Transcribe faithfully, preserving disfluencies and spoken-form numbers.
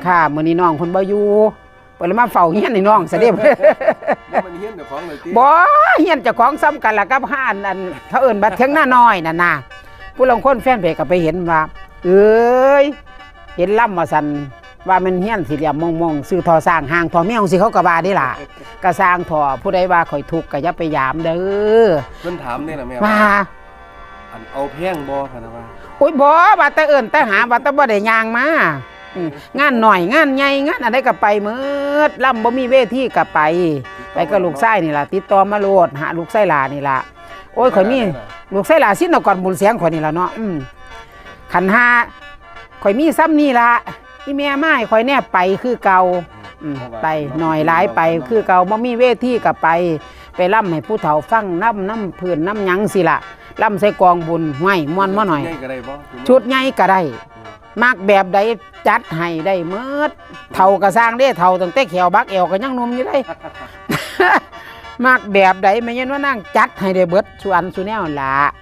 ค่ะ มื้อนี้น้องเพิ่นบ่อยู่ เพิ่นเลยมาเฝ้าเฮียนให้น้องซะเด้ บ่แม่นเฮียนเจ้าของเลยติ บ่ เฮียนเจ้าของซ้ำกันล่ะกับห้านอันเขาเอิ้นบัดเถียงนาน้อยนั่นน่ะ ผู้ลางคนแฟนเพจก็ไปเห็นว่า เอ้ย เห็นลำว่าซั่น ว่าแม่นเฮียนสี่เหลี่ยมมองๆ ซื้อท่อช้างห่างท่อแมวสิเขาก็ว่าเด้ล่ะ ก็สร้างท่อ ผู้ใดว่าข่อยทุกข์ก็อย่าไปยามเด้อ เพิ่นถามเด้ล่ะแม่ ว่า ว่า อันเอาแพงบ่คั่นน่ะว่า โอ๊ย บ่ ว่าแต่เอิ้นแต่หา ว่าแต่บ่ได้ย่างมา อืม งานน้อย งานใหญ่ งานอันใดก็ไปหมด ลำบ่มีเวทีก็ไป ไปกับลูกชายนี่ล่ะ ติดต่อมาโลด หาลูกชายหล่านี่ล่ะ โอ๊ย ข่อยมี ลูกชายหล่า ชินกร บุญเสียงข่อยนี่ล่ะเนาะ อืม คันหา ข่อยมีซ้ำนี่ล่ะ อีแม่มาให้ข่อยแน่ ไปคือเก่า อืม ไป น้อยหลาย ไปคือเก่า บ่มีเวทีก็ไป ไปลำให้ผู้เฒ่าฟัง ลำนำเพิ่นนำหยังสิล่ะ ลำใส่กองบุญ ห้วย ม่วนบ่หน่อย ชุดใหญ่ก็ได้บ่ ชุดใหญ่ก็ได้ มักแบบใดจัดให้ได้หมด เฒ่าก็สร้างเด้ เฒ่าตั้งแต่แขวบักแอวก็ยังหนุ่มอยู่เด้ มักแบบใดแม่ยายนวลนางจัดให้ได้เบิด สุอันสุแนวล่ะ